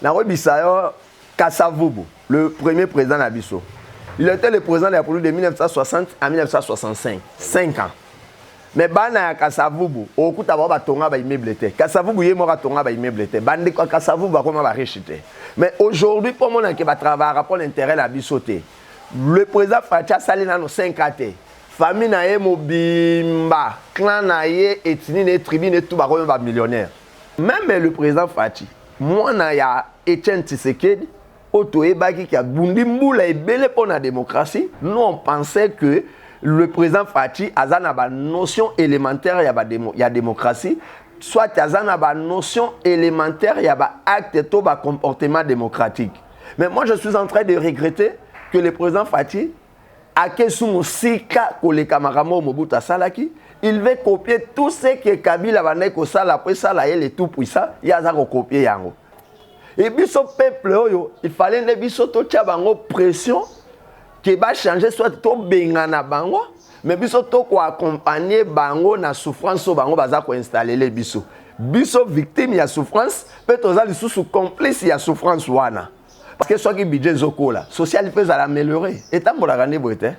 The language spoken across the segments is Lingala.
Nakoyebisa yo, Kasavubu, le premier président na biso, il était le président de la République de 1960 à 1965, 5 ans. Mais bana ya Kasavubu, okuta bango batonga baimmeuble te. Kasavubu ye moko atonga baimmeuble te. Bandeko ya Kasavubu bakoma bariche te. Mais aujourd'hui, mpo monake batravaillaka mpo na intérêt na biso te. Le président Fatshi asali nano 5 ans te, famille na ye mobimba, clan na ye, ethnie na ye, tribu na ye, tout bakomi bamillionnaire. Même le président Fatshi, mwana ya Etienne Tshisekedi, oyo toyebaki ki abundi mbula ebele mpo na démocratie, nous on pensait que le président Fatshi aza na banotion élémentaire ya démocratie, soit aza na banotion élémentaire ya baacte to bacomportement démocratique. Mais moi, je suis en train de regretter que le président Fatshi akesu mosika koleka makambo oyo Mobutu asalaki. Il veut copier tout ce que Kabila bandaki kosala po esala ye le tout puissant. Ye aza kocopier yango. E biso peuple oyo, il fallait nde biso totia bango pression ke bachange, soit tobengana bango, mais biso tokoaccompagne bango na souffrance oyo bango baza koinstallele biso. Biso victime ya souffrance, mpe toza lisusu complice ya souffrance wana, parce que soki budget ezokola, social mpe ezala amélioré. Etambolaka nde boye te.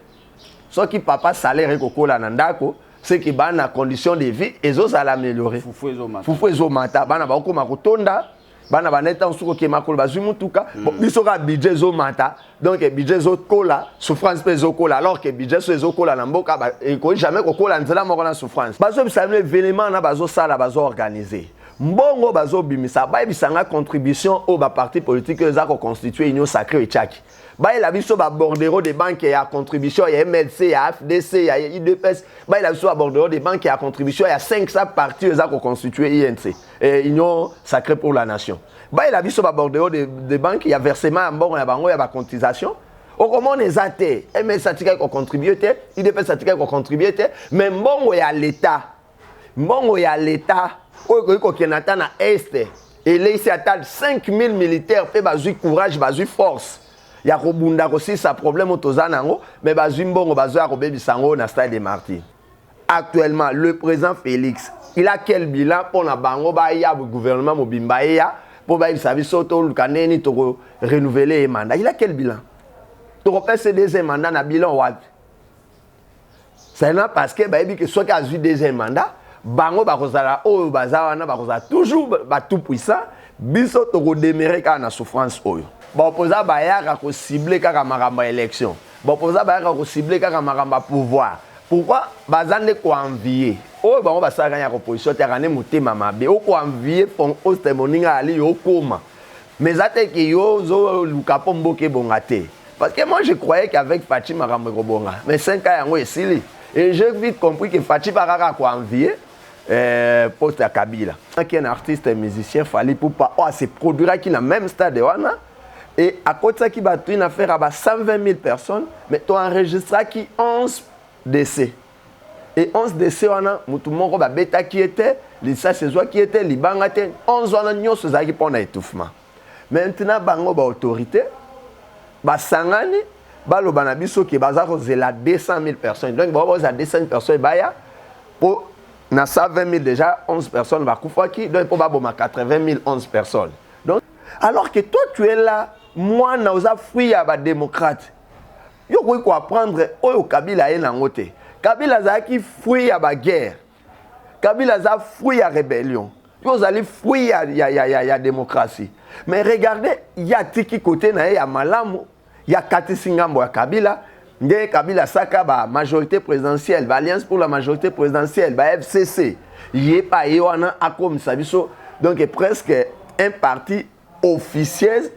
Soki papa salaire ekokola na ndako, soki bana condition de vie ezozala amélioré, fufu ezomata, bana bakokoma kotonda, bana baneta mosusu kokema kolo bazwi mutuka. Bon, biso kaka budget ezomata, donc budget ezokola, souffrance mpe ezokola, alors que budget so ezokola na mboka, ekoki jamais kokola nzela moko na souffrance. Bazobisa bino événement na bazosala, bazoorganize mbongo, bazobimisa. Bayebisanga contribution oyo baparti politique oyo eza koconstitue Union sacrée etiaki. Bayela biso babordereau de banque ya contribution ya MLC, ya AFDC, ya UDPS. Bayela biso babordereau de banque ya contribution ya 500 parti oyo eza koconstitue UNC, Union sacrée pour la nation. Bayela biso babordereau de banque ya versement ya mbongo ya bango ya bacotisation. Okomona eza te. MLC atikaki kocontribue te, UDPS atikaki kocontribue te, mais mbongo ya l'État, mbongo ya l'État oyo ekoki kokende ata na Est, eleisi ata 5000 militaires mpe bazwi courage, bazwi force ya kobunda kosilisa problème oyo toza nango. Mais bazwi mbongo, bazwi ya kobebisa yango na Stade de Martyr. Actuellement, le président Félix, il a quel bilan mpona bango baya, gouvernement mobimba eya mpo bayebisa biso toluka ndeni tokorenouveler ye mandat? Il a quel bilan? Tokopesa deuxième mandat na bilan wapi? Seulement parce que bayebi ke soki azwi deuxième mandat, bango bakozala oyo baza wana, bakozala toujours batout puissant. Biso tokodemeurer kaka na souffrance oyo. Baopposants bayaka kocible kaka makambo ya élection, baopposants bayaka kocible kaka makambo ya pouvoir. Pourquoi baza nde koenvie oyo bango basalaka ya opposition te? Aka nde motema mabe, okoenvie poste moninga ali yo okóma, mais eza te ke yo ozoluka mpo mboka ebonga te. Parce que moi, je croyais qu'avec Fatshi makambo ekobonga, mais 5 ans yango esili et j'ai vite compris que Fatshi ba kaka koenvie poste ya Kabila. Aki un artiste musicien, Fally Ipupa, oyo ase produiraki na même stade wana et akotisaki bato une affaire ya ba 120 000 personnes, mais toenregistraki 11 décès. Et 11 décès wana, motu moko babetaki ye te, lisasi ezwaki ye te, libanga te. 11 wana nyonso ezalaki mpona étouffement. Maintenant bango baautorité basangani, baloba na biso ke baza kozela 200 000 personnes. Donc bango bazela 200 000 personnes baya mpo na 120 000, déjà 11 personnes bakufaki, donc mpo baboma 80 000, 11 personnes. Donc alors que toi, tu es là, mwana oza fruit ya badémocrate, yo okoki koapprendre oyo Kabila aye nango te. Kabila azalaki fruit ya baguerre, Kabila aza fruit ya rébellion, yo ozali fruit ya démocratie. Mais regardez, ye atiki kote na ye ya malamu, ya katisi ngambo ya Kabila. Nde Kabila asaka bamajorité présidentielle, baalliance pour la majorité présidentielle, ba FCC, ye pa ye wana akomisa biso donc presque un parti officiel,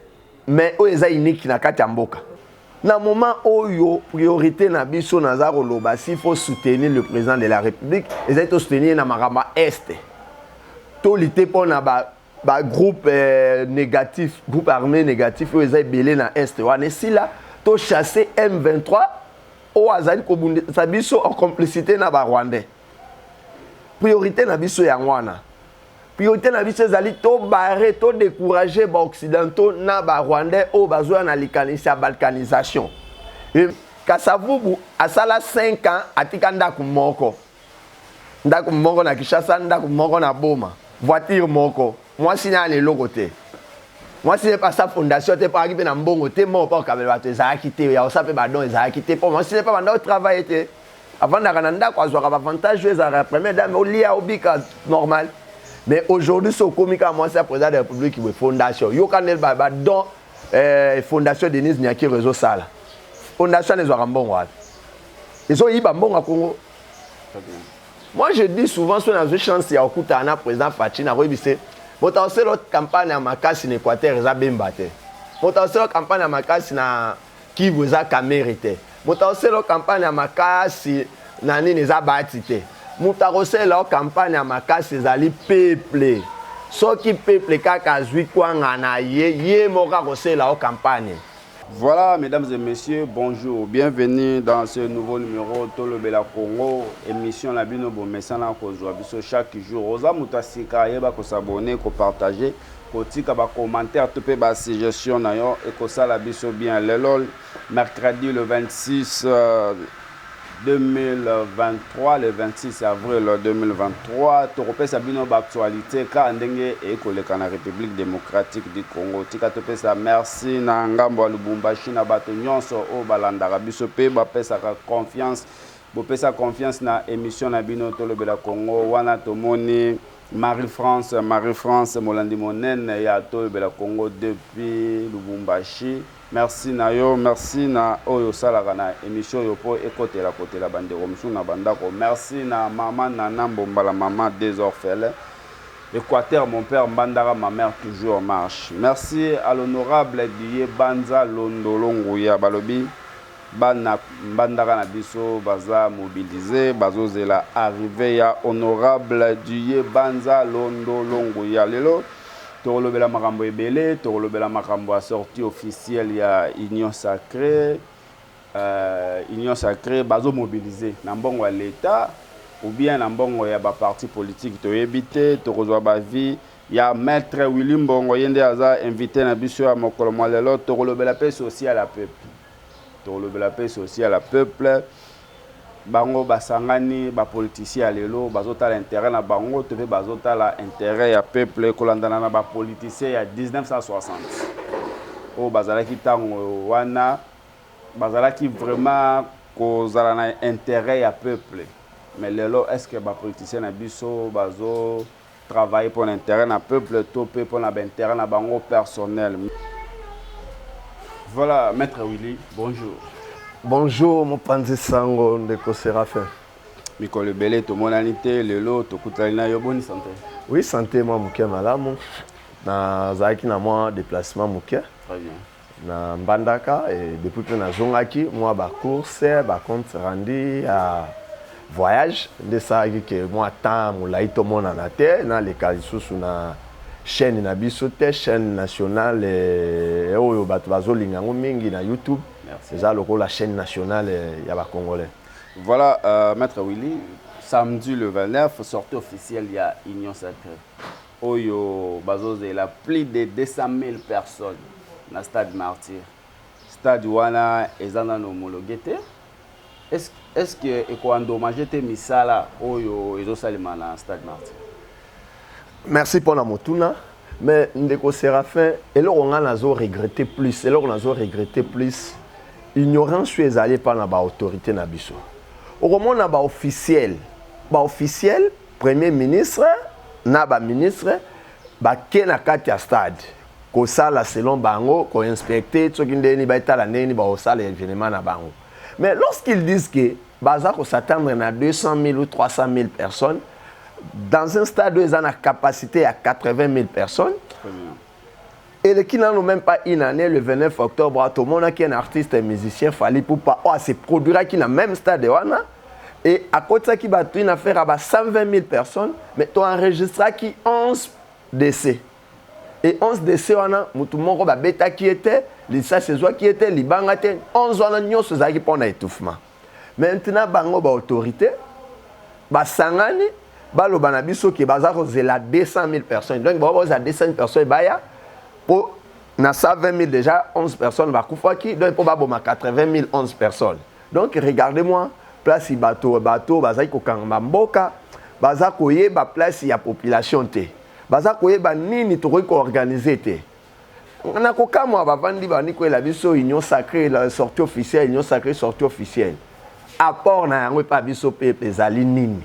mais oyo eza unique na kati ya mboka. Na moment oyo, priorité na biso, naza koloba, s'il faut soutenir le président de la République, ezali tosoutenir na makambo ya Est, tolite mpo na bagroupe négatif, groupe armé négatif oyo eza ebele na Est wana esila, tochasse M23 oyo azali kobundisa biso en complicité na barwandais. Priorité na biso yango wana. Priorité na biso ezali tobarrer, todécourage baoccidentaux na barwandais oyo bazoya na likanisi ya balkanisation. Kasavubu asala 5 ans, atika ndako moko, ndako moko na Kinshasa, ndako moko na Boma, voiture moko, mwasi na ya leloko te. Mwasi ne asa fondation te, mpo azalaki mpe na mbongo te, mbongo mpo akabela bato ezalaki te, ya kosala mpe badon ezalaki te, mpo mwasi ne mpe banda otravaille te, avandaka na ndako, azwaka baavantage oyo ezalaka ya première dame, olia, obika normal. Mais aujourd'hui, so okomi kaka mwasi ya président de la République boye, fondation, yoka nde badon fondation Denise Nyakeru ezosala. Fondation wana ezwaka mbongo wapi? Ezoyiba mbongo ya Kongo. Moi, je dis souvent, so nazwi chance ya kokutana na président Fatshi, nakoyebise moto akosala campagne ya makasi na Équateur eza Bemba te, moto akosala campagne ya makasi na Kivu eza Kamerhe te, moto akosala campagne ya makasi na nini eza Bahati te. Moto akosala campagne ya makasi ezali peuple. Soki peuple kaka azwi kwanga na ye, ye moko akosala o campagne. Voilà, mesdames et messieurs, bonjour. Bienvenue dans ce nouveau numéro Tolobela Congo, émission la bino bomesana kozwa biso chaque jour. Oza moto asika, yeba ko s'abonner, ko partager, kotika ba commentaire to pe ba suggestion na yo ekosala biso bien. Lelo mercredi le 26 2023, le 26 avril 2023, tokopesa bino baactualité kaka ndenge ekoleka na République démocratique du Congo. Tika topesa merci na ngambo ya Lubumbashi, na bato nyonso oyo balandaka biso mpe bapesaka confiance, bopesa confiance na émission na bino Tolobela Congo. Wana tomoni Marie France, Marie France, molandi monene ya Tolobela Congo depuis Lubumbashi. Merci na yo, merci na oyo osalaka na émission oyo mpo ekotela kotela bandeko mosusu na bandako. Merci na mama Nana Mbombala, mama des orphelins. Équateur, mon père, Mbandara, ma mère, toujours marche. Merci à l'honorable Diye Banza Londolo Nguya Balobi. Bana Mbandaka na biso baza mobilisé, bazozela arrivée ya honorable Diye Banza Londolo Nguya. Lelo tokolobela makambo ebele, tokolobela makambo ya sortie officielle ya Union sacrée. Union sacrée bazomobilize na mbongo ya l'État ou bien na mbongo ya baparti politique, toyebi te. Tokozwa baavis ya maître Willy Mbongo, ye nde aza invité na biso ya mokolo mwa lelo. Tokolobela mpe social ya peuple, tokolobela mpe social ya peuple. Bango basangani, bapoliticien ya lelo bazotala intérêt na bango to mpe bazotala intérêt ya peuple, kolandana na bapoliticien ya 1960 oyo bazalaki ntango wana, bazalaki vraiment kozala na intérêt ya peuple. Mais lelo, est ce que bapoliticien na biso bazo travailler pour l'intérêt na peuple to mpe mpona baintérêt na bango personnel? Voilà, maître Willy, bonjour. Bonjour, mopanzi sango, ndeko Séraphin. Mikolo ebele tomonani te, lelo tokutani na yo. Boni santé? Oui, santé mwa moke malamu. Nazalaki na mwa déplacement moke Très bien. na Mbandaka, et depuis mpe nazongaki, mwa bacourse, bacompte rendu ya voyage nde esalaki ke mwa temps molai tomonana te. Naleka lisusu na chaîne na biso te, chaîne nationale oyo bato bazolinga yango mingi na YouTube. Merci. Eza lokola chaîne nationale ya bacongolais. Voilà, maître Willy, samedi le 29, sortie officielle ya Union sacrée oyo bazozela plus de 200 000 personnes na stade Martyr. Stade wana eza nano homologué te. Est ce que ekoendommage te misala oyo ezosalema na stade Martyr? Merci mpona motuna. Mais ndeko Séraphin, eloko nga nazo regretter plus, eloko nazo regretter plus, ignorance oyo ezali epa na baautorité na biso. Okomona baofficiel, baofficiel, premier ministre na baministre bake na kati ya stade kosala selon bango, koinspecte soki ndeni baetala ndeni bakosala événement na bango. Mais lorsqu'ils disent que baza kos'attendre na 200 000 ou 300 000 personnes dans un stade oyo eza na capacité ya 80 000 personnes, Très bien. Eleki nano même pas une année, le 29 octobre, tomonaki un artiste musicien, Fally Ipupa, oyo ase produiraki na même stade wana et akotisaki bato, une affaire ya ba 120 000 personnes, mais toenregistraki 11 décès. Et 11 décès wana, motu moko babetaki ye te, lisasi ezwaki ye te, libanga te. 11 wana nyonso ezalaki mpona étouffement. Maintenant bango baautorité basangani, baloba na biso ke baza kozela 200 000 personnes. Donc bao bazela 200 000 personnes baya mpo na 120 000, déjà 11 personnes bakufaki, donc mpo baboma 80 000, 11 personnes. Donc regardez-moi place bato bazali kokanga mboka, baza koyeba place ya population te, baza koyeba nini tokoki koorganize te. Na kokamwa, bavandi, bandi koyela biso Union sacrée, la sortie officielle, Union sacrée, sortie officielle. Apport na yango epa biso mpe ezali nini?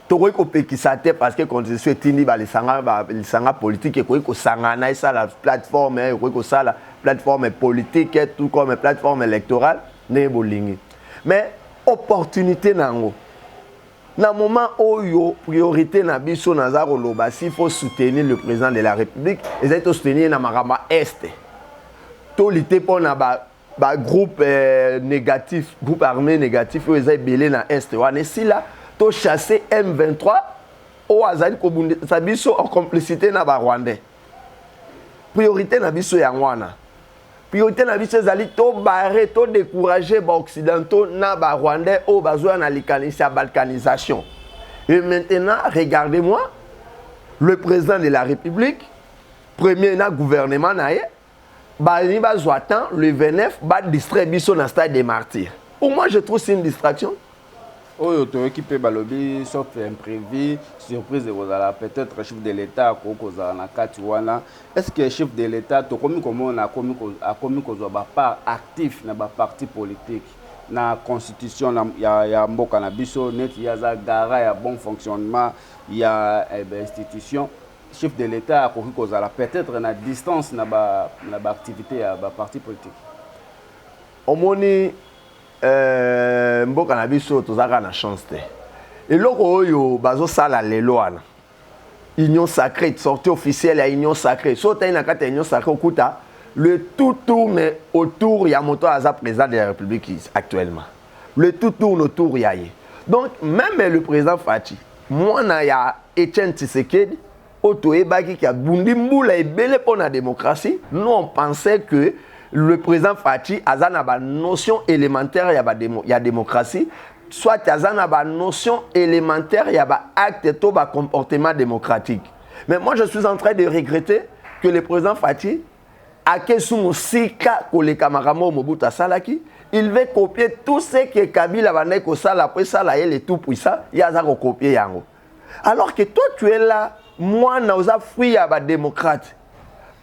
Tokoki kopekisa te, parce que constitution etindi balisanga politique ekoki kosangana, esala plateforme, ekoki kosala plateforme politique tout comme plateforme électorale ndenge bolingi. Mais opportunité na yango na moment oyo, priorité na biso, naza koloba, s'il faut soutenir le président de la République, ezali tosoutenir na makambo ya Est, tolutter mpona bagroupe négatif, groupe armé négatif oyo eza ebele na Est wana esila, tochasse M23 oyo azali kobundisa biso en complicité na Barwandais. Priorité na biso yango wana. Priorité na biso ezali tobarrer, todécourager baoccidentaux na Barwandais oyo bazoya na likanisi ya balkanisation. Et maintenant, regardez-moi le président de la République, premier na gouvernement na ye, balingi bazwa temps le 29, badistraire biso na Stade des Martyrs. Pour moi, je trouve c'est une distraction. Oyo toyoki mpe, balobi sauf imprévu, surprise ekozala, peut-être chef de l'État akoki kozala na kati wana. Est ce que chef de l'État, tokomi komona akomi kozwa bapart actif na baparti politique? Na constitution ya mboka na biso, neti ye aza garant ya bon fonctionnement ya bainstitution, chef de l'État akoki kozala peut-être na distance na baactivité ya baparti politique? Omoni, mboka na biso, toza kaka na chance te. Eloko oyo bazosala lelo wana, Union sacrée, sortie officielle ya Union sacrée, so otali na kati ya Union sacrée, okuta le tout tourne autour ya moto aza président de la République actuellement. Le tout tourne autour ya ye. Donc même le président Fatshi, mwana ya Etienne Tshisekedi oyo toyebaki ki abundi mbula ebele mpo na démocratie, nous, on pensait que le président Fatshi aza na banotion élémentaire ya démocratie, soit aza na banotion élémentaire ya baacte to bacomportement démocratique. Mais moi, je suis en train de regretter que le président Fatshi akesu mosika koleka makambo oyo Mobutu asalaki. Il veut copier tout ce que Kabila bandaki kosala po esala ye le tout puissant. Ye aza kocopier yango, alors que toi, tu es là, mwana, oza fruit ya badémocrate.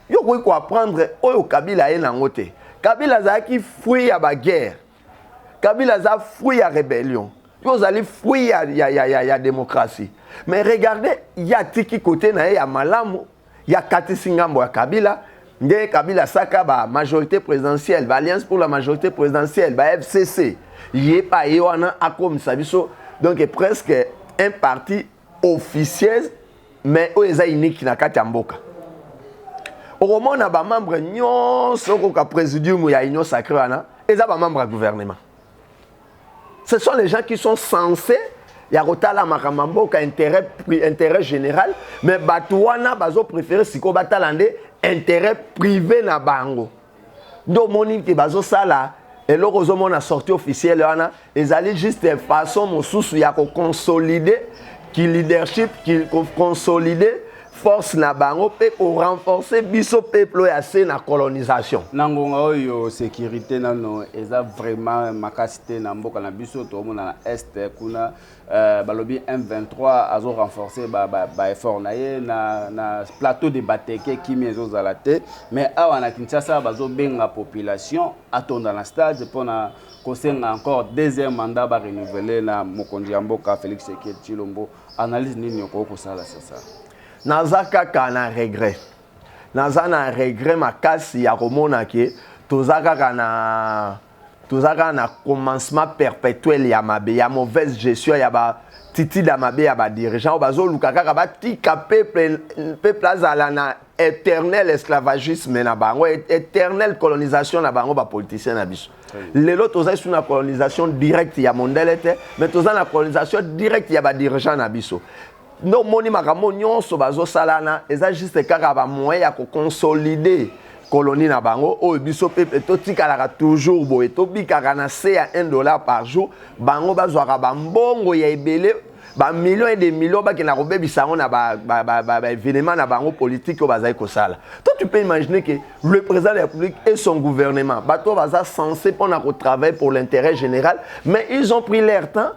Yo okoki koapprendre oyo Kabila aye nango te. Kabila azalaki fruit ya baguerre, Kabila aza fruit ya rébellion, yo ozali fruit ya démocratie. Mais regardez, ye atiki kote na ye ya malamu, ya katisi ngambo ya Kabila. Ndenge Kabila asaka bamajorité présidentielle, baalliance pour la majorité présidentielle, ba FCC, ye pa ye wana akomisa biso donc presque un parti officiel, mais oyo eza unique na kati ya mboka. Okomona bamembre nyonso okoka présidium ya Union sacrée wana eza bamembre ya gouvernement. Ce sont les gens qui sont censés ya kotala makambo ya mboka, intérêt général, mais bato wana bazopréféré sikoyo batala nde intérêt privé na bango. Nde omoni te bazosala eloko. Ozomona sortie officielle wana ezali juste façon mosusu ya koconsolider ki leadership, ki consolider force na bango mpe korenforcer biso peuple oyo ase na colonisation. Na ngonga oyo, sécurité nano eza vraiment makasi te na mboka na biso. Toomona na Est kuna, balobi M23 azo renforcer baeffort ba na ye na plateau de Bateke, kimi ezozala te. Mais awa na Kinshasa, bazobenga population atonda na stade mpona kosenga encore deuxième mandat barenouveler na mokonzi ya mboka Félix Tshisekedi Tshilombo. Analyse nini okoki kosala sur ça? Naza kaka na regret, naza na regret makasi ya komona ke toza kaka na commencement perpétuel ya mabe, ya mauvaise gestion, ya batitide ya mabe ya badirigeant oyo bazoluka kaka batika peuple azala na éternel esclavagisme na bango, éternel colonisation na bango. Bapoliticien na biso lelo, toza su na colonisation directe ya mondele te, mais toza na colonisation directe ya badirigeant na biso. Nde omoni makambo nyonso bazosalana eza juste kaka bamoyen ya koconsolider colonie na bango oyo biso peuple totikalaka toujours boye, tobikaka na se ya 1 dollar par jour. Bango bazwaka bambongo ya ebele, bamillion et des millions, bakenda kobebisa yango na baévénement na bango politique oyo bazali kosala. Toi, tu peux imaginer que le président de la République et son gouvernement, bato oyo baza censé mpona kotravailler pour l'intérêt général, mais ils ont pris leur temps,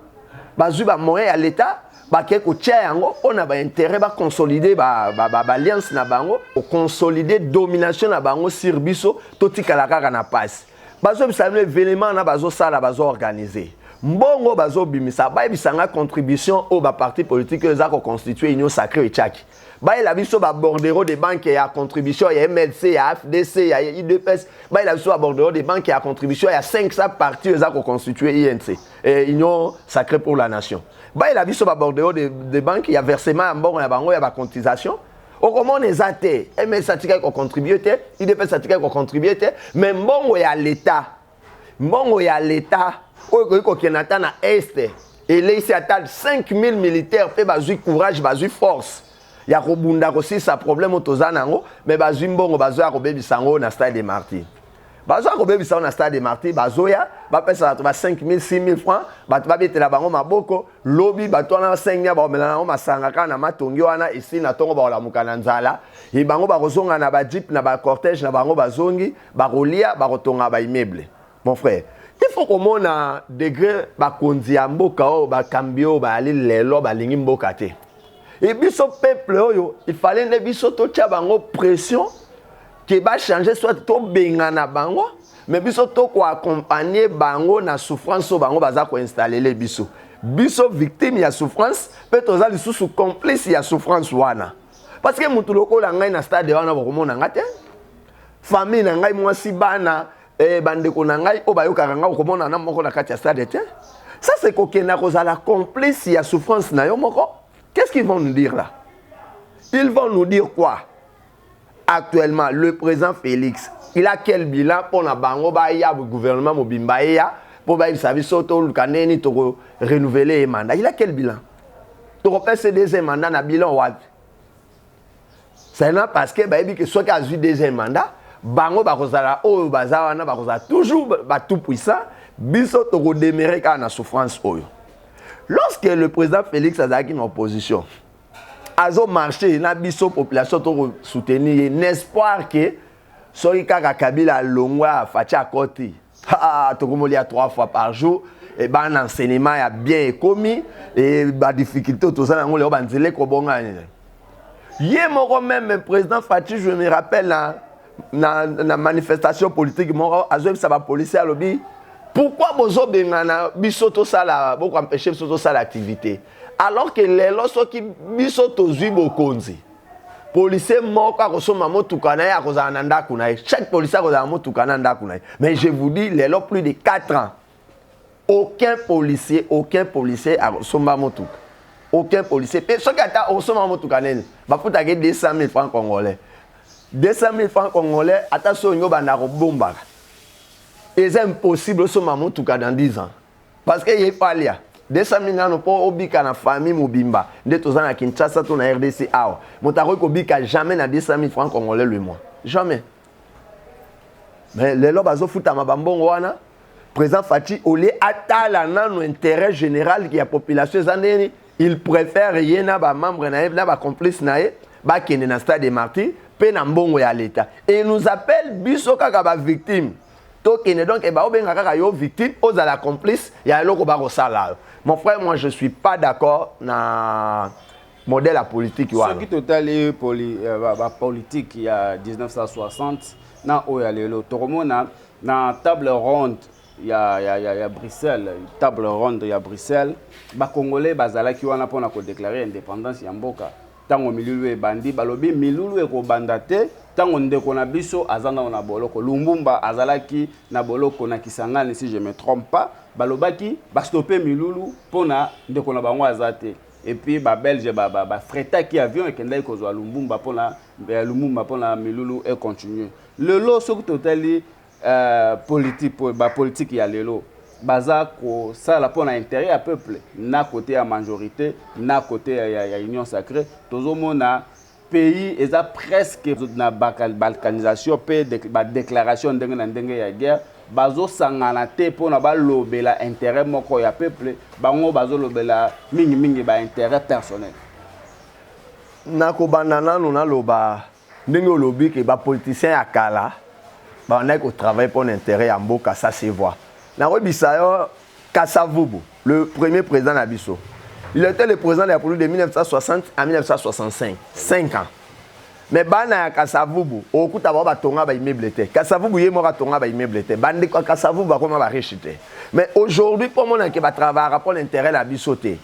bazwi bamoyen ya l'État. Bakei kotia yango mpo na baintérêt, baconsolide baalliance na bango, koconsolide domination na bango sur biso. Totikala kaka na pasi. Bazobisa bino événement na bazosala, bazoorganize mbongo, bazobimisa. Bayebisa nga contribution oyo baparti politique oyo eza koconstitue Union sacrée etiaki. Bayela biso babordereau de banque ya contribution ya MLC, ya AFDC, ya UDPS. Bayela biso babordereau de banque ya contribution ya 500 parti oyo eza koconstitue UNC, Union sacrée pour la nation. Bayela biso babordereau de banque ya versement ya mbongo ya bango ya bacotisation. Okomona eza te. MLC atikaki kocontribue te, UDPS atikaki kocontribue te. Mais mbongo ya l'État, mbongo ya l'État oyo ekoki kokende ata na Est, eleisi ata 5000 militaire mpe bazwi courage, bazwi force ya kobunda, kosilisa problème oyo toza na yango. Mais bazwi mbongo, bazoya kobebisa yango na Stade des Martyrs. Bazoya kobebisa yango na Stade des Martyrs. Bazoya bapesa bato ba 5000, 6000 francs, bato babetela bango maboko. Lobi bato wana 5000 bakomela yango masanga kaka na matongi wana. Esili na ntongo, bakolamuka na nzala. E bango bakozonga na bajeep, na bacortège na bango. Bazongi, bakolia, bakotonga baimmeuble. Mon frère, il faut komona degré bakonzi ya mboka oyo, bakambi oyo bayali lelo, balingi mboka te. E biso peuple oyo, il fallait nde biso totia bango pression ke bachange, soit tobengana bango. Mais biso tokoaccompagne bango na souffrance oyo bango baza koinstallele biso. Biso victime ya souffrance, mpe toza lisusu complice ya souffrance wana, parce que motu lokola ngai, na stade wana bokomona nga te. Famille na ngai, mwasi, bana, bandeko na ngai oyo bayokaka ngai, okomona na moko na kati ya stade te. Ça, c'est kokenda kozala complice ya souffrance na yo moko. Qu'est-ce qu'ils vont nous dire là? Ils vont nous dire quoi? Actuellement, le président Félix, il a quel bilan mpona bango baya? Gouvernement mobimba eya mpo bayebisa biso toluka ndeni tokorenouveler ye mandat. Il a quel bilan? Tokopesa deuxième mandat na bilan wapi? Seulement parce que bayebi ke soki azwi deuxième mandat, bango bakozala oyo baza wana, bakozala toujours batout puissant. Biso tokodemeurer kaka na souffrance oyo. Lorsque le président Félix azalaki na opposition, azomarche na biso population, tokosoutenir ye na espoir ke soki kaka Kabila alongwa, Fatshi akoti, tokomolia trois fois par jour, e bana enseignement ya bien ekomi. E badifficulté oyo toza nango lelo, banzela ekobonga. Ye moko même président Fatshi, je me rappelle na manifestation politique moko, azoyebisa bapolisier, alobi: "Pourquoi bozobengana biso tosala, bokoempêche biso tosala activité?" Alors que lelo, soki biso tozwi bokonzi, policier moko akosomba motuka na ye, akozala na ndako na ye. Chaque policier akozala motuka na ndako na ye. Mais je vous dis, lelo, plus de 4 ans, aucun policier, aucun policier akosomba motuka, aucun policier. Mpe soki ata okosomba motuka nini, bafutaki 200 000 francs congolais. 200 000 francs congolais, ata so olingi obanda kobombaka, eza impossible osomba motuka dans 10 ans, parce que ye falia 200 000 nano mpo obika na famille mobimba. Nde toza na Kinshasa to na RDC awa, moto akoki kobika jamais na 200 000 francs congolais le mois, jamais. Mais lelo bazofutama bambongo wana. Président Fatshi, au lieu atala nano intérêt général ya population eza ndeni, il préfère ye na bamembre na ye, na bacomplice na ye, bakende na Stade des Martyrs mpe na mbongo ya l'État, et nous appelle biso kaka bavictime tokende. Donc baobenga kaka yo victime, ozala complice ya eloko bakosala yo. Mon frère, moi, je suis pas d'accord na modèle ya politique wana. Soki totali bapolitique ya 1960 na oyo ya lelo, tokomona na table ronde ya Bruxelles, table ronde ya Bruxelles, bacongolais bazalaki wana mpona kodéclare indépendance ya mboka. Ntango milulu ebandi, balobi milulu ekobanda te ntango ndeko na biso aza nano na boloko. Lumumba azalaki na boloko na Kisangani, si je me trompe pas. Balobaki bastope milulu mpona ndeko na bango aza te. Et puis babelge bafretaki avion, ekendaki kozwa Lumumba mpona Lumumba, mpona milulu econtinue. Lelo, soki totali politique, bapolitique ya lelo baza kosala mpona intérêt ya peuple, na côté ya majorité, na côté ya Union sacrée, tozomona pays eza presque na balkanisation mpe badéclaration ndenge na ndenge ya guerre. Bazosangana te mpona balobela intérêt moko ya peuple. Bango bazolobela mingimingi baintérêt personnel. Nakobanda nanu naloba ndenge olobi ke bapoliticien ya kala babandaki kotravaille mpona intérêt ya mboka. Ça se voit. Nakoyebisa yo, Kasavubu, le premier président na biso, Il était le président de la République de 1960 à 1965, 5 ans. Mais bana ya Kasavubu, okuta bango batonga baimmeuble te. Kasavubu ye moko atonga baimmeuble te. Bandeko ya Kasavubu bakoma bariche te. Mais aujourd'hui, mpo monake batravaillaka mpo na intérêt na biso te.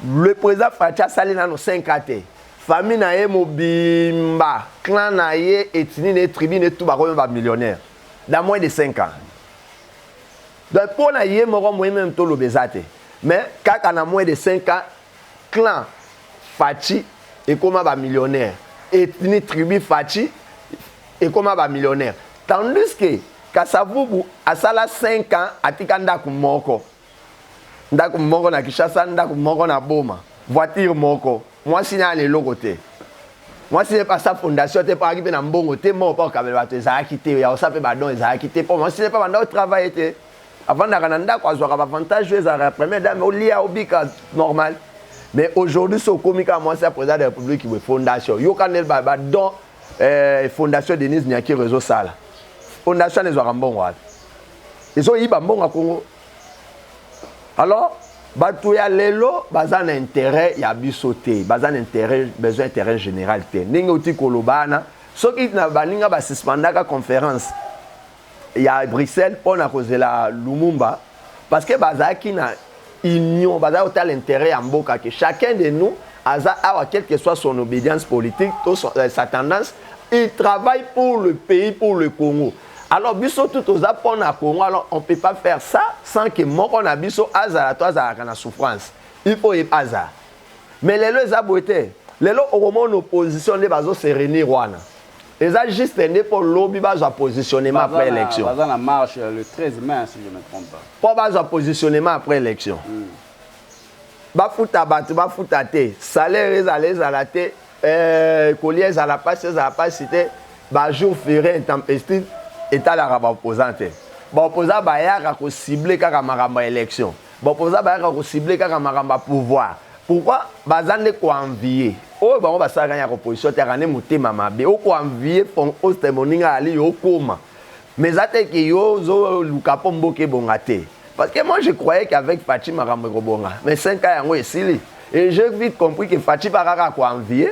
Le président Fatshi asali nano 5 ans te, famille na ye mobimba, clan na ye, ethnie na ye, tribu na ye, tout bakomi bamillionnaire dans moins de 5 ans. Donc mpo na ye moko moye même toloba eza te, mais kaka na moins de 5 ans, clan Fatshi ekóma bamillionnaire, ethnie, tribu Fatshi ekóma bamillionnaire, tandis que Kasavubu asala 5 ans, atika ndako moko, ndako moko na Kinshasa, ndako moko na Boma, voiture moko, mwasi na ya eloko te. Mwasi ne asa fondation te, mpo azalaki mpe na mbongo te moko mpo okabela bato ezalaki te, ya kosala mpe badon ezalaki te, mpo mwasi ne mpe banda otravaille te, avandaka na ndako, azwaka baavantage oyo ezalaka ya première dame, olia, obika normal. Mais aujourd'hui, so okomi kaka mwasi ya président de la République boye, fondation, yoka nde badon fondation Denise Nyakeru ezosala. Fondation wana ezwaka mbongo wapi? Ezoyiba mbongo ya Kongo. Alors bato ya lelo baza na intérêt ya biso te, baza na intérêt, besoin, intérêt général te. Ndenge oti koloba wana, soki na baninga basuspendaka conférence ya Bruxelles mpo na kozela Lumumba, parce que bazalaki na union, bazalaki kotala intérêt ya mboka, ke chacun de nous aza awa, quelle que soit son obédience politique to sa tendance, il travaille pour le pays, pour le Congo. Alors biso tout toza mpo na Congo. Alors on peut pas faire ça sans que moko na biso azala to azalaka na souffrance. Il faut ye azala. Mais lelo eza boye te. Lelo okomona opposition nde bazose réunir wana, eza juste nde mpo lobi bazwa positionnement après élection. Baza na marche le 13 mai, si je ne me trompe pas. Mpo bazwa positionnement après élection. Bafuta bato, bafuta te, salaire ezala, ezala te, kolia ezala mpasi, ezala mpasi te, bajour férié intempestif etalaka baopposant te. Baopposant bayaka kocible kaka makambo ya élection, baopposant bayaka kocible kaka makambo ya pouvoir. Pourquoi? Baza nde koenvie oyo bango basalaka ya opposition te, aka nde motema mabe, okoenvie poste moninga ali yo okóma. Mais eza te ke yo ozoluka mpo mboka ebonga te, parce que moi je croyais qu'avec Fatshi makambo ekobonga, mais 5 ans yango esili et j'ai vite compris que Fatshi bakaka koenvie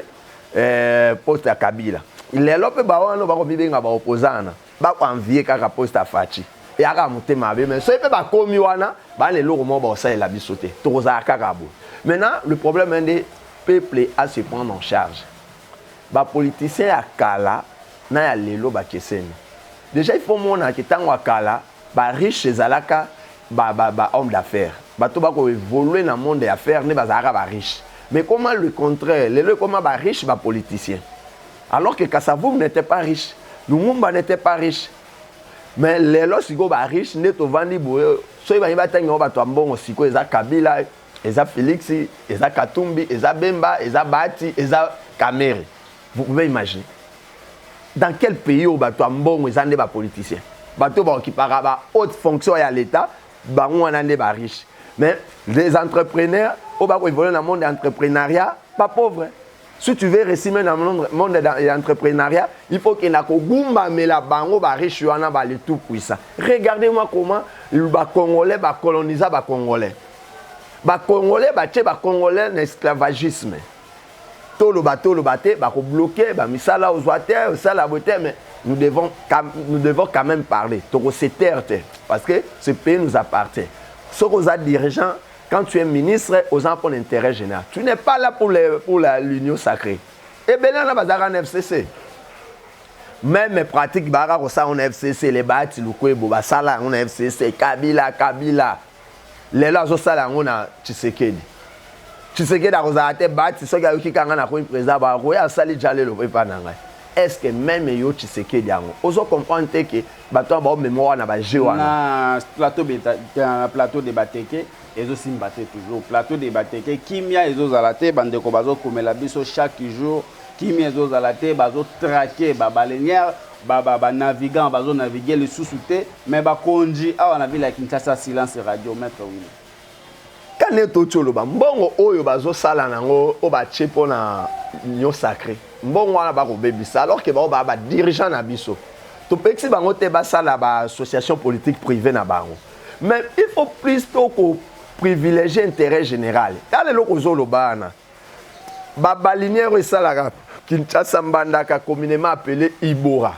poste ya Kabila. Lelo mpe bawana bakomibenga baopposant wana, bakoenvie kaka poste ya Fatshi, eyaka motema mabe. Mais soki mpe bakomi wana, bana eloko moko bakosalela biso te, tokozala kaka boye. Maintenant, le problème nde peuple à se prendre en charge. Bapoliticien ya kala na ya lelo bakeseni. Déjà il faut mona ke ntango ya kala, bariche ezalaka ba homme d'affaires, bato bakoévolue na monde ya affaires nde bazalaka bariche. Mais comment le contraire? Lelo ekoma bariche bapoliticien, alors que Kasavubu n'était pas riche, Lumumba n'était pas riche. Mais lelo sikoyo bariche nde tovandi boye, soki bangi batangi yango bato ya mbongo sikoyo eza Kabila, eza Félix, eza Katumbi, eza Bemba, eza Bahati, eza Kamerhe. Vous pouvez imaginer dans quel pays oyo bato ya mbongo eza nde bapoliticien, bato baokipaka bahaute fonction ya l'État, bango wana nde bariche. Mais les entrepreneurs oyo bakoévolue na monde ya entrepreneuriat, bapauvre. Si tu veux réussir même dans le monde de l'entrepreneuriat, il faut que na kogumbamela bango bariche wana, bale tout puissant. Regardez-moi comment bacongolais bacolonisa bacongolais, bacongolais batie bacongolais na esclavagisme. Toloba, toloba te, bakobloke bamisala, ozwa te, osala boye te. Mais nous devons quand même parler. Tokose taire te, parce que ce pays nous appartient. Soki oza dirigeant, quand tu es ministre, oza pour l'intérêt général, tu n'es pas là pour l'union sacrée. Ebele wana bazalaka na FCC, même pratique bazalaka kosala ngo na FCC. Le Bahati Lukwebo basala yango na FCC. Kabila, Kabila lelo azosala yango na Tshisekedi. Tshisekedi akozala te. Bahati soki ayoki kanga na komi président, bakoya asali ja lelo epa na ngai. Est ce que même yo Tshisekedi yango ozo comprendre te ke bato wana baomema wana baje wana? Na plateau na plateau de Bateke ezosimba te, toujours plateau de Bateke, kimia ezozala te. Bandeko bazokomela biso chaque jour, kimia ezozala te, bazotraque babaleinière, banavigant bazonavigue lisusu te. Mais bakonzi awa na ville ya Kinshasa, silence radio, maître Willy. Kane toti oloba mbongo oyo bazosala nango, oyo batie mpona union sacrée, mbongo wana bakobebisa, alors ke bango baa badirigeant na biso. Topekisi bango te basala baassociation politique privée na bango, mais il faut plus toko Privilégier intérêt général. Tala eloko ozoloba wana, babalinière oyo esalaka Kinshasa, Mbandaka, communément appelé Ibora,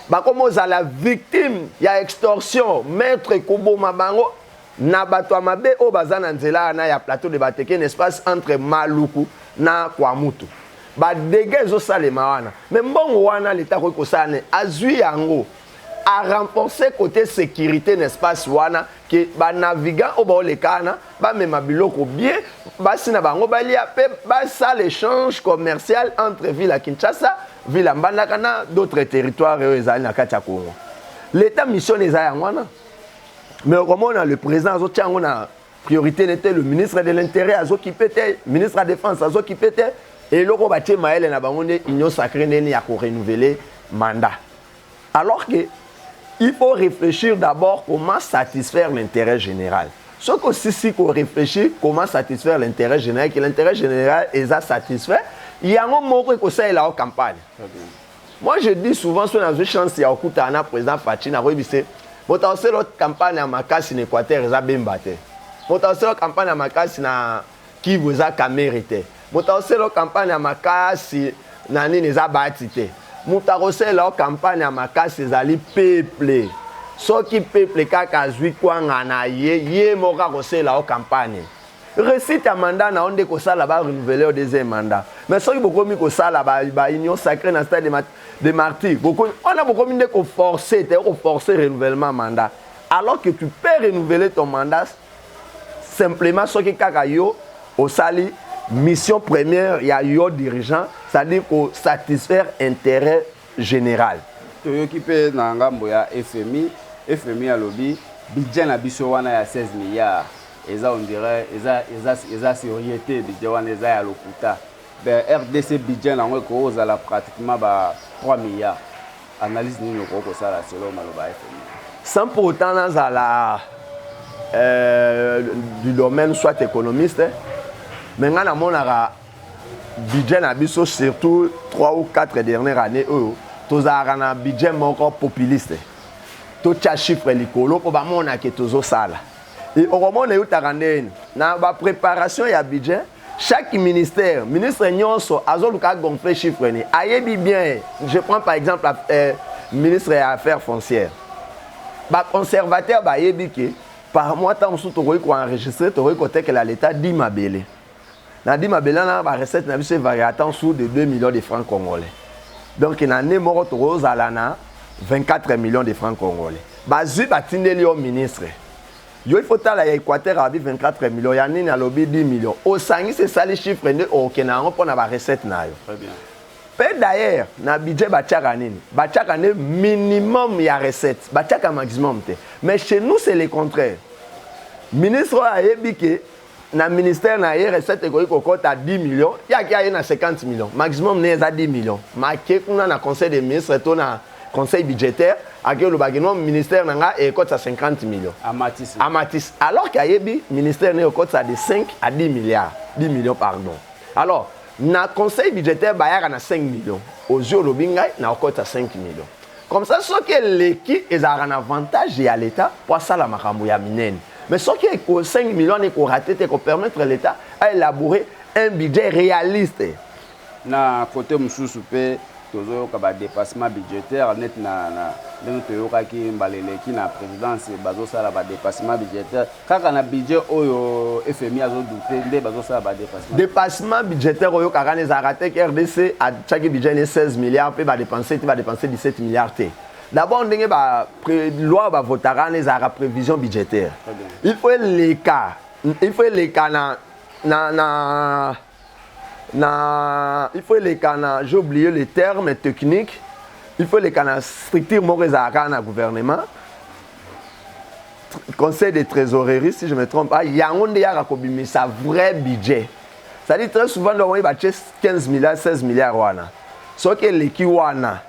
bakomi ozala victime ya extorsion, maître koboma bango na bato ya mabe oyo baza na nzela wana ya Plateau de Bateke, un espace entre Maluku na Kwamutu. Badégâts ezosalema wana, mais mbongo wana, leta akoki kosala ne azwi yango arenforcer côté sécurité na espace wana, ke banavigant oyo baoleka wana bamema biloko bien, basi na bango balia mpe basala échange commercial entre ville ya Kinshasa, ville ya Mbandaka na d'autres territoires oyo ezali na kati ya Congo. L'état, mission eza yango wana, mais okomona le président azotia yango na priorité nete, le ministre de l'Intérieur azokipe te, ministre ya Défense azokipe te. Eloko batie mayele na bango nde Union sacrée, ndeni ya korenouveler mandat, alors que il faut réfléchir d'abord comment satisfaire l'intérêt général. Soki osisi koréfléchir comment satisfaire l'intérêt général, que l'intérêt général eza satisfait, yango moko ekosalela yo campagne. Moi, je dis souvent, soki nazwi chance ya kokutana na président Fatshi, nakoyebise moto akosala campagne ya makasi na Équateur eza Bemba te, moto akosala campagne ya makasi na Kivu eza Kamerhe te, moto akosala campagne ya makasi na nini eza Bahati te. Moto akosalela yo campagne ya makasi ezali peuple. Soki peuple kaka azwi kwanga na ye, ye moko akosalela yo campagne. Réussite ya mandat na yo nde kosala barenouveler yo deuxième mandat. Mais soki bokomi kosala baunion sacrée na Stade de Martyr, wana bokomi nde koforcer te, koforcer renouvellement mandat, alors que tu peux renouveler ton mandat simplement soki kaka yo osali mission première ya yo dirigeant, c'est-à-dire kosatisfaire intérêt général. Toyoki mpe na ngambo ya FMI. FMI alobi budget na biso wana ya 16 milliards eza, on dirait eza sérieux te, budget wana eza ya lokuta. Ben, RDC, budget nango ekoki kozala pratiquement ba 3 milliards. Analyse nini okoki kosala selon maloba ya FMI? Sans pour autant nazala du domaine, soit économiste, mais ngai namonaka budget na biso, surtout 3 ou 4 dernières années oyo, tozalaka na budget moko populiste. Totya chiffre likolo mpo bamonake tozosala. E okomona eutaka ndeni na bapréparation ya budget. Chaque ministère, ministre nyonso azoluka agonfler chiffre ni ayebi bien. Je prends par exemple ministre ya Affaires foncières. Baconservateur bayebi ke par mois, ntango mosusu tokoki koenregistrer, tokoki kotekela l'État 10 mabele. Na 10 mabele wana, barecette na biso evarie ata mosusu de 2 millions de francs congolais. Donc na année moko tokozala na 24 millions de francs congolais. Bazwi, batindeli yo ministre, yo il faut tala ya Équateur alobi 24 millions, ya nini alobi 10 millions, osangisi, esali chiffre nde okende yango mpona barecette na yo. Mpe d'ailleurs, na budget batiaka nini? Batiaka nde minimum ya recette, batiaka maximum te. Mais chez nous, c'est le contraire. Ministre oyo ayebi ke na ministère na ye recette ekoki kokɔta 10 millions, yaki aye na 50 millions, maximum ne eza 10 millions. Make kuna na conseil des ministres to na conseil budgétaire, ake olobaki: non, ministère na nga ekɔtisa 50 millions. Amatisi. Amatisi, alors ke ayebi ministère ne ekɔtisa de 5 à 10 milliards, 10 millions, pardon. Alors na conseil budgétaire bayaka na 5 millions, ozwi, olobi: ngai na okɔtisa 5 millions. Comme ça, soki eleki, ezalaka na avantage ya l'État po asala makambo ya minene. Mais soki 5 millions wana ekorater te, ekopermettre l'État à élaborer un budget réaliste. Na côté mosusu mpe, tozoyoka badépassement budgétaire neti na ndenge toyokaki mbala eleki na présidence, bazosala badépassement budgétaire kaka na budget oyo FMI azodouter nde bazosala badépassement. Dépassement budgétaire oyo kaka na ezalaka te ke RDC atiaki budget ne 16 milliards mpe badépenser te, badépenser 17 milliards te. D'abord, ndenge loi bavotaka wana ezalaka prévision budgétaire. Il faut eleka na il faut eleka na, j'ai oublié le terme technique, il faut eleka na structure moko ezalaka na gouvernement, conseil de trésorerie si je me trompe pas. Yango nde yaka kobimisa vrai budget. C'est-à-dire, très souvent nde omoyi batie 15 milliards, 16 milliards wana, soki eleki wana,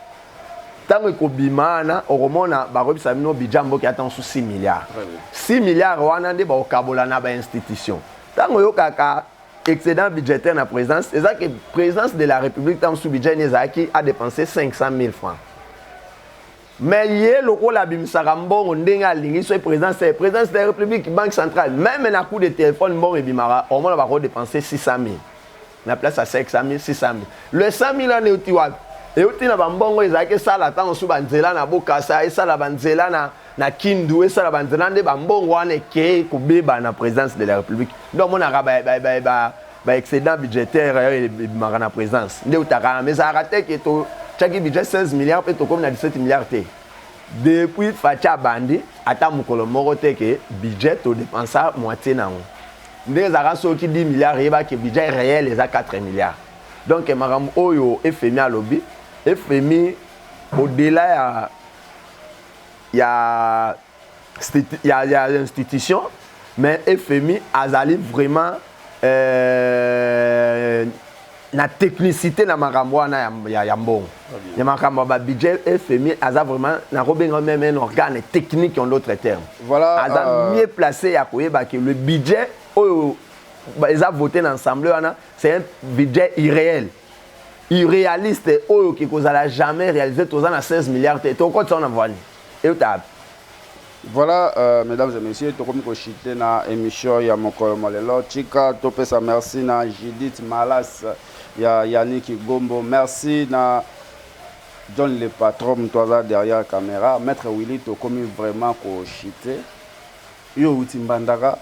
ntango ekobima wana, okomona bakoyebisa bino budget ya mboka ata mosusu 6 milliards. 6 milliards wana nde bakokabola na bainstitution. Ntango oyokaka excédent budgétaire na présidence, eza ke présidence de la République, ntango mosusu budget ni ezalaki adépenser 500 000 francs. Mais ye lokola abimisaka mbongo ndenge alingi, soki présidence, présidence de la République, Banque centrale, même na coup de téléphone mbongo ebimaka. Omona bakodépenser 600 000 na place ya 500 000, 600 000. Le 100 000 wana euti wapi? Euti na bambongo ezalaki esala ntango mosusu banzela na Bokasa, esala banzela na Kindu, esala banzela nde bambongo wana ekei kobeba na présidence de la République. Nde omonaka baexcédent budgétaire ebimaka na présidence nde eutaka. Mais ezalaka te ke totiaki budget 16 milliards mpe tokomi na 17 milliards te. Depuis Fatshi abandi, ata mokolo moko te ke budget todépensa moitié nango. Ndenge ezalaka, soki 10 milliards, eyebaki budget réel eza 4 milliards. Donc makambo oyo FMI alobi, FMI, au-delà ya institution, mais FMI azali vraiment na technicité na makambo wana ya mbongo, ya makambo ya babudget. FMI aza vraiment, nakobenga même un organe technique, en d'autres termes. Voilà. Aza mieux placé ya koyeba ke le budget oyo eza voté na assemblée wana, c'est un budget irréel, irréaliste, oyo ke kozala jamais réalisé. Toza na 16 milliards te, tokotisa wana voani euta. Voilà, mesdames et messieurs, tokomi kochuter na émission ya mokolo molelo. Tika topesa merci na Judith Malas ya Yannick Gombo, merci na John le patron, moto aza derrière caméra, maître Willy. Tokomi vraiment kochuter. Yo outi Mbandaka.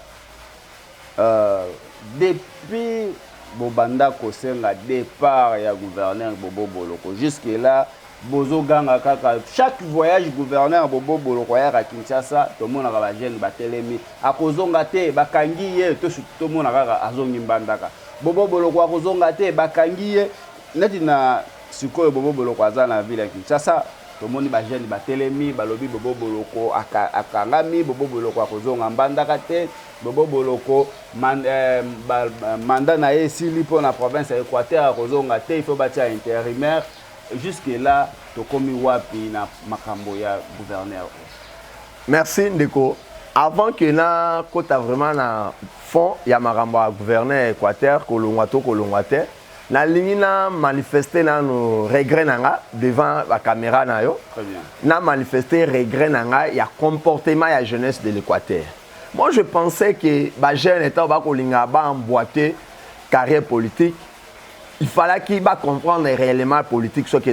Depuis bobanda kosenga départ ya gouverneur Bobo Boloko, jusque là bozoganga kaka. Chaque voyage gouverneur Bobo Boloko ayaka Kinshasa, tomonaka bajeune batelemi, akozonga te, bakangi ye. Tomona kaka azongi Mbandaka, Bobo Boloko akozonga te, bakangi ye. Neti na sikoyo Bobo Boloko aza na ville ya Kinshasa, tomoni bajeune batelemi, balobi Bobo Boloko akangami, Bobo Boloko akozonga Mbandaka te, Bobo Boloko mandat na ye esili mpo na province ya Équateur, akozonga te, il faut batia intérimaire. Jusque là tokomi wapi na makambo ya gouverneur? Merci ndeko. Avant que nakota vraiment na fond ya makambo ya gouverneur ya Équateur, kolongwa to kolongwa te, nalingi na manifester nano regret na nga devant bacaméra na yo. Très bien. Na manifester regret na nga ya comportement ya jeunesse de l'Équateur. Moi, je pensais que bajeune ntango bakolinga baemboîter carrière politique, il fallait qu'il va comprendre réellement la politique. Ce que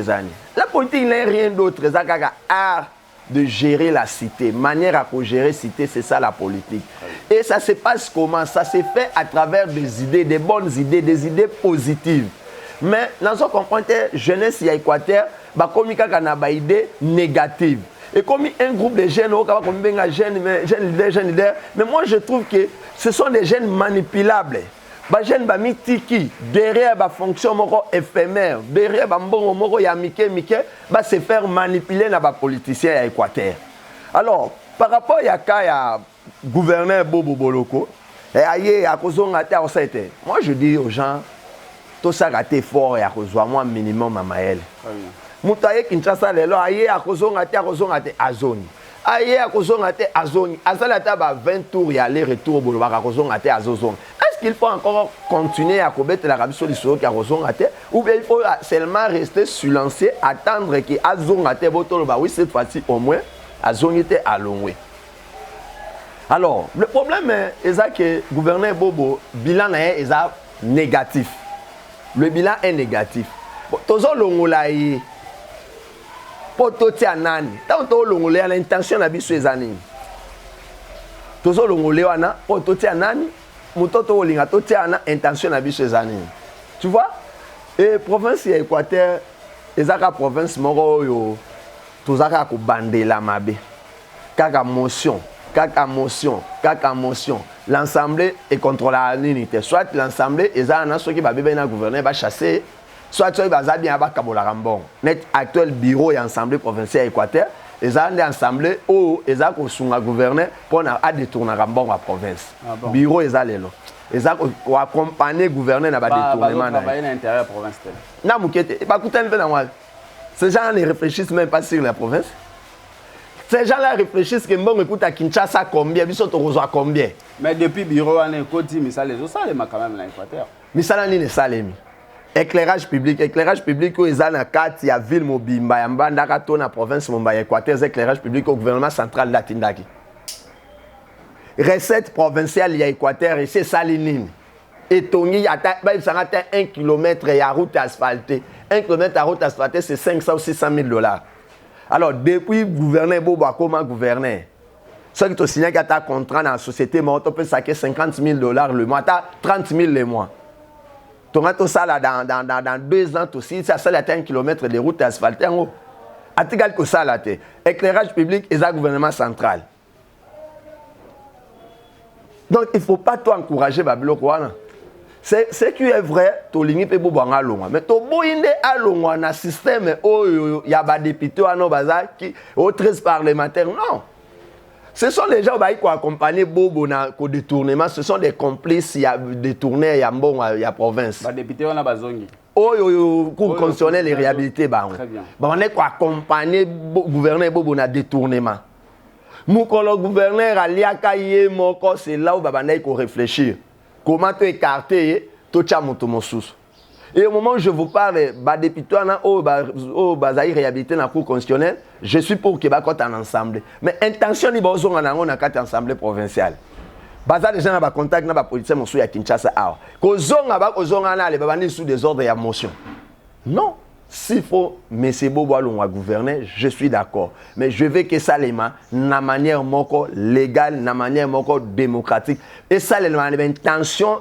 la politique n'est rien d'autre, eza kaka art de gérer la cité, manière à gérer cité, c'est ça la politique. Et ça se passe comment? Ça se fait à travers des idées, des bonnes idées, des idées positives. Mais nazo comprendre te, jeunesse ya Équateur bakomi kaka na baidée négative. Et comme un groupe de jeunes oyo kaka bakomi jeune, mais jeune leader, jeune leader, mais moi je trouve que ce sont des jeunes manipulables. Bajeune bamitiki derrière bafonction moko éphémère, derrière bambongo moko ya mike mike, base faire manipuler na bapoliticien ya Équateur. Alors, par rapport ya cas ya gouverneur Bobo Boloko, aye akozonga te, akosala te, moi je dis aux gens, tosala te effort ya kozwa mwa minimum ya mayele. Moto aye Kinshasa lelo, aye akozonga te, akozonga te, azongi. Aye akozonga te, azongi. Azali ata ba 20 tours ya aller retour, bolobaka akozonga te, azozonga. Est-ce qu'il faut encore continuer à kobetelaka biso lisolo ki akozonga te, ou bien il faut seulement rester silencieux, attendre ke azonga te, botoloba oui, cette fois-ci au moins azongi te, alongwe? Alors le problème eza ke gouverneur Bobo, bilan na ye eza négatif. Le bilan est négatif. Bon, tozolongola ye mpo totia nani? Ntango tolongola ye na intention na biso eza nini? Tozolongola ye wana mpo totia nani? Moto tokolinga totia wana, intention na biso eza nini? Tu vois, e province ya Équateur eza kaka province moko oyo toza kaka kobandela mabe, kaka motion, kaka motion, kaka motion. L'assemblée econtrôlaka nini te. Soit l'assemblée eza wana, soki babebani na gouverneur, bachasse, soit soki baza bien, bakabolaka mbongo. Net actuel bureau ya assemblée provinciale ya Équateur eza nde assemblée oyo eza kosunga gouverneur mpona adétournaka mbongo ya province. Ah bon. Bureau eza lelo eza koaccompagne gouverneur na badétournement na ye. Bazotravaille na intérêt ya province te. Na moke te, bakutani mpe nango wapi? Ces gens ne réfléchissent même pas sur la province. Ces gens-là réfléchissent que mbongo ekuta Kinshasa combien, biso tokozwa combien. Mais depuis bureau wana ekoti, misala ezosalema quand même na Équateur. Misala nini esalemi? Éclairage public, éclairage public oyo eza na kati ya ville mobimba ya Mbandaka to na province mobimba ya Équateur, eza éclairage public oyo gouvernement central nde atindaki. Recette provinciale ya Équateur esi esali nini? Etongi ata, bayebisanga ata 1 kilomètre ya route asphaltée. 1 kilomètre ya route asphaltée, c'est 500 ou 600 000 dollars. Alors, depuis gouverneur Bobo akoma gouverneur, soki tosignaki ata contrat na société moko, topesaki 50 000 dollars le mois, ata 30 000 le mois, tonga tosala dans 2 ans, tosilisi, asali ata 1 kilomètre de route asphaltée, yango atikali kosala te. Éclairage public eza gouvernement central. Donc il faut pas to encourager babiloko wana. Ce qui est vrai, tolingi mpe Bobo alongwa, mais toboyi nde alongwa na système oyo ya badéputé wana bazaki o 13 parlementaire. Non, ce sont les gens bayi koaccompagner Bobo na kodétournement. Ce sont des complices ya détourner ya mbongo ya province. Badéputé wana bazongi. Oyo Cour constitutionnelle réhabilité bango, babandaki koaccompagner gouverneur Bobo na détournement. Mokolo gouverneur aliaka ye moko, c'est là où babandaki koréfléchir comment to écarter ye, totya moto mosusu. Et au moment où je vous parle, badéputé wana oyo bazali réhabilité na Cour constitutionnelle, je suis pour ke bakɔta na Assemblée. Mais intention ni bazonga na yango na kati ya Assemblée provinciale, baza déjà na bacontact na bapoliticien mosusu ya Kinshasa awa. Kozonga, bakozonga na ale babandi sous désordre ya motion. Non, s'il faut monsieur Bobo alongwa gouverneur, je suis d'accord, mais je veux que esalema na manière moko légale, na manière moko démocratique, esalema na baintention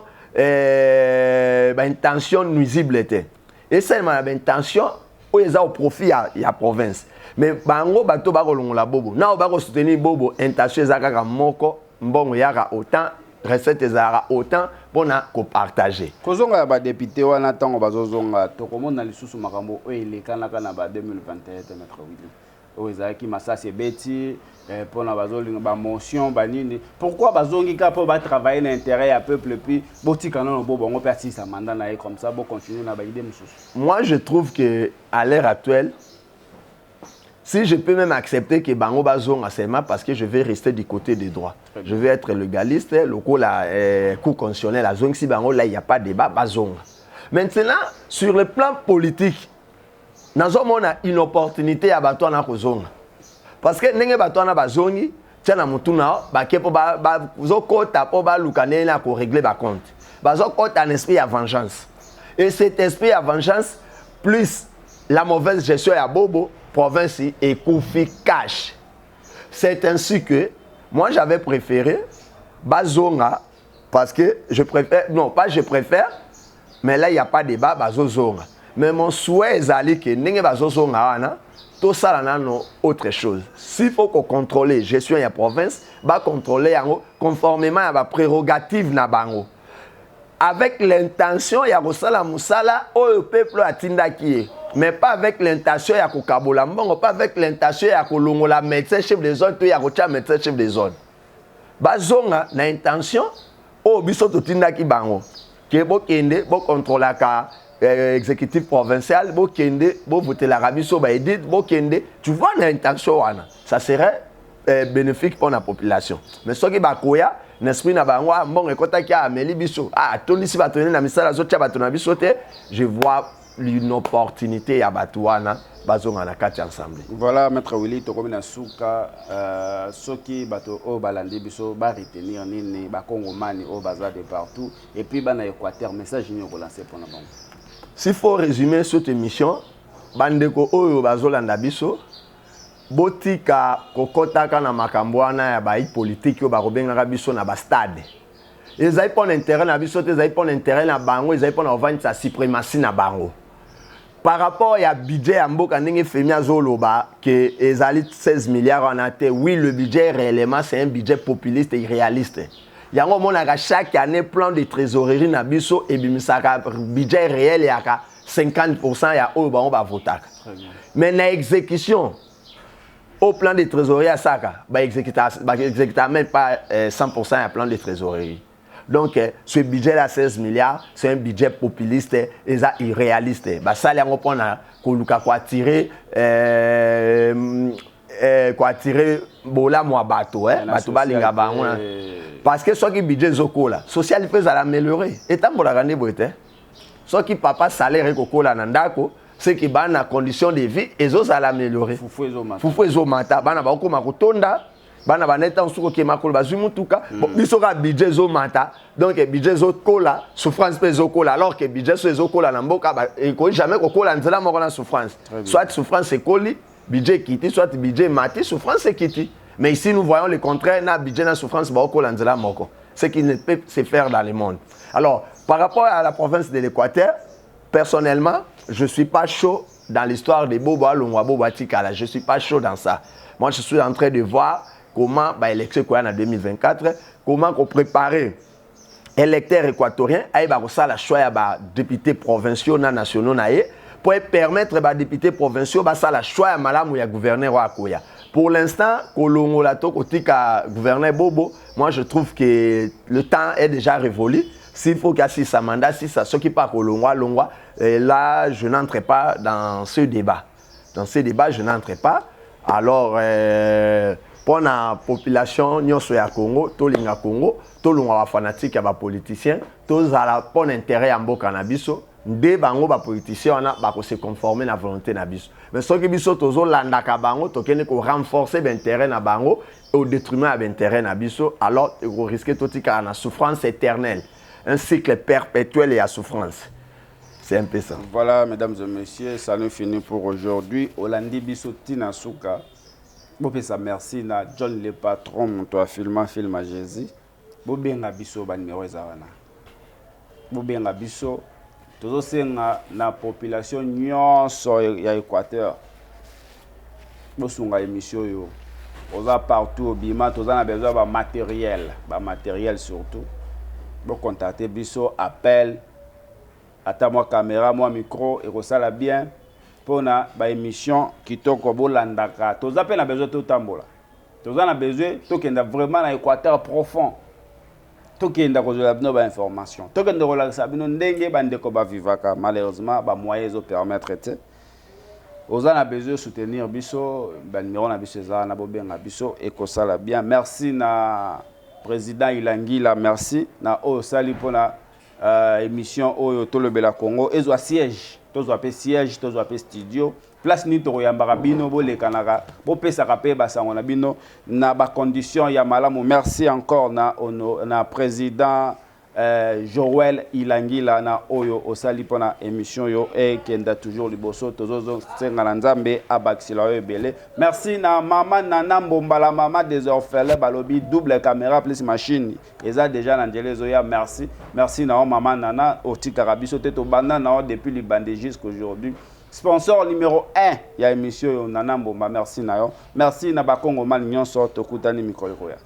baintention nuisible te, esalema na baintention oyo eza au profit ya province. Mais bango bato bakolongola Bobo na oyo bakosoutenir Bobo, intention eza kaka moko: mbongo eyaka autant, recette ezalaka autant mpona kopartage. Kozonga ya badéputé wana, ntango bazozonga, tokomona lisusu makambo oyo elekanaka na ba 2021 te, maître Willi, oyo ezalaki masasi ebeti mpona bazolinga bamotion banini. Pourquoi bazongi kaka mpo batravaille na intérêt ya peuple? Puis botika nano bo bango mpe asilisa mandat na ye, comme ça bocontinue na baidée mosusu. Moi, je trouve que à l'heure actuelle, si je peux même accepter que bango bazonga, seulement parce que je vais rester du côté des droits. Je vais être légaliste, lokola Cour constitutionnelle azongisi bango, là il n'y a pas de débat, bazonga. Maintenant, sur le plan politique, nazomona une opportunité ya bato wana kozonga. Parce que ndenge bato wana bazongi, tia na mutu na bake mpo bazokota mpo baluka ndenge na korégler bacompte. Bazokota en esprit ya vengeance. Et cet esprit ya vengeance plus la mauvaise gestion ya Bobo, province ekufi cash. C'est ainsi que moi, j'avais préféré bazonga, parce que je préfère, non pas je préfère, mais là il n'y a pas débat, bazozonga. Mais mon souhait ezali ke ndenge bazozonga wana, tosala nano autre chose. S'il faut kocontrôler gestion ya province, bacontrôler yango conformément ya baprérogative na bango, avec l'intention ya kosala mosala oyo peuple atindaki ye, mais pas avec l'intention ya kokabola mbongo, pas avec l'intention ya kolongola médecin chef de zone to ya kotia médecin chef de zone. Bazonga na intention oyo biso totindaki bango, ke bokende bokontrolaka exécutif provincial, bokende bovotelaka biso baédit, bokende, tu vois, na intention wana, ça serait bénéfique pour la population. Mais soki bakoya na esprit na bango, ah, mbongo ekɔtaki, ameli biso, ah, atondisi bato nde na misala, azotia bato na biso te, je vois une opportunité ya bato wana bazonga na kati ya Assemblée. Voilà, maître Willy, tokomi na suka. Soki bato oyo balandi biso baretenir nini, bakongomani oyo baza de partout et puis bana Équateur, message nini okolancer mpona bango? S'il faut résumer cette émission, bandeko oyo bazolanda biso, botika kokɔtaka na makambo wana ya bai politike oyo bakobengaka biso na bastade. Ezali mpo na intérêt na biso te, ezali mpo na intérêt na bango, ezali mpo na kovandisa suprématie na bango. Par rapport ya budget ya mboka, ndenge FMI azoloba ke ezali 16 milliards wana te, oui, le budget réellement, c'est un budget populiste et irréaliste. Yango omonaka chaque année plan de trésorerie na biso ebimisaka budget réel yaka 50 ya oyo bango bavotaka. Mais na exécution au plan de trésorerie asaka, baexécuta même pas 100 ya plan de trésorerie. Donc ce budget là, 16 milliards, c'est un budget populiste, eza irréaliste. Basali yango mpona koluka koattirer koattirer bolamu ya bato, bato balinga bango, parce que soki budget ezokola, social mpe ezala amélioré, etambolaka nde boye te. Soki papa salaire ekokola na ndako, c'est que bana condition de vie ezozala amélioré. Fufu ezomata. Fufu ezomata, bana bakokoma kotonda, bana baneta mosusu kokema makolo, bazwi mutuka. Bon, biso kaka budget ezomata, donc budget ezokola, souffrance mpe ezokola, alors que budget so ezokola na mboka, ekoki jamais kokola nzela moko na souffrance. Soit souffrance ekoli, budget ekiti, soit budget emati, souffrance ekiti. Mais ici, nous voyons le contraire: na budget na souffrance baokola nzela moko, ce qui ne peut se faire dans le monde. Alors, par rapport à la province de l'Équateur, personnellement, je suis pas chaud dans l'histoire de Bobo alongwa, Bobo atikala. Je suis pas chaud dans ça. Moi, je suis en train de voir comment ba élection quoi en 2024, comment qu'on préparer électeur équatorien ayeba kosala choix ya ba députés provinciaux na nationaux na ye, pour permettre ba députés provinciaux basala choix ya malamu ya gouverneur oyo akoya. Pour l'instant, kolongola to kotika gouverneur Bobo, moi, je trouve que le temps est déjà révolu. S'il faut qu'il sa mandat, si ça soki pas kolongwa, longwa. Et là, je n'entre pas dans ce débat. Dans ce débat, je n'entre pas. Alors, mpo na population nyonso ya Congo, tolinga Congo, tolongwa bafanatique ya bapoliticien, tozala mpo na intérêt ya mboka na biso. Nde bango bapoliticien wana bakose conformer na volonté na biso. Mais soki biso tozolandaka bango, tokende korenforcer baintérêt na bango au détriment ya baintérêt na biso, alors ekorisquer totikala na souffrance éternelle, un cycle perpétuel ya souffrance. C'est un peu ça. Voilà, mesdames et messieurs, ça nous finit pour aujourd'hui. Olandi biso tina suka. Bopesa merci na John le patron, moto afilma film ya Jésus. Bobenga biso, banimero eza wana, bobenga biso. Tozosenga na population nyonso ya Équateur, bosunga émission oyo. Oza partout, obima, toza na besoin ya bamatériel, bamatériel surtout. Bocontacte biso, appel, ata mwa caméra, mwa micro ekosala bien mpona baémission kitoko bolandaka. Toza mpe na besoin totambola, toza na besoin tokenda vraiment na Équateur profond, tokenda kozwela bino bainformation, tokende kolakisa bino ndenge bandeko bavivaka. Malheureusement, bamoyen ezopermettre te. Oza na besoin soutenir biso, banimero na biso eza wana, bobenga biso, ekosala bien. Merci na président Ilangila, merci na oyo osali mpona émission oyo Tolobela Congo ezwa siège, tozwa mpe siège, tozwa mpe studio, place nini tokoyambaka bino, bolekanaka, bopesaka mpe basango na bino na bacondition ya malamu. Merci encore na président Joel Ilangila na oyo osali mpona émission oyo ekenda toujours liboso. Tozosenga na Nzambe abakisela oyo ebele. Merci na mama Nana Mbombala, mama des orphelins. Balobi double caméra plus machine eza déjà na nzela ezoya. Merci, merci na yo, mama Nana, otikaka biso te. Tobanda na yo depuis libande jusqu'aujourd'hui, sponsor numéro 1 ya émission oyo, Nana Mbomba. Merci na yo, merci na bakongomani nyonso. Tokutani mikolo ekoya.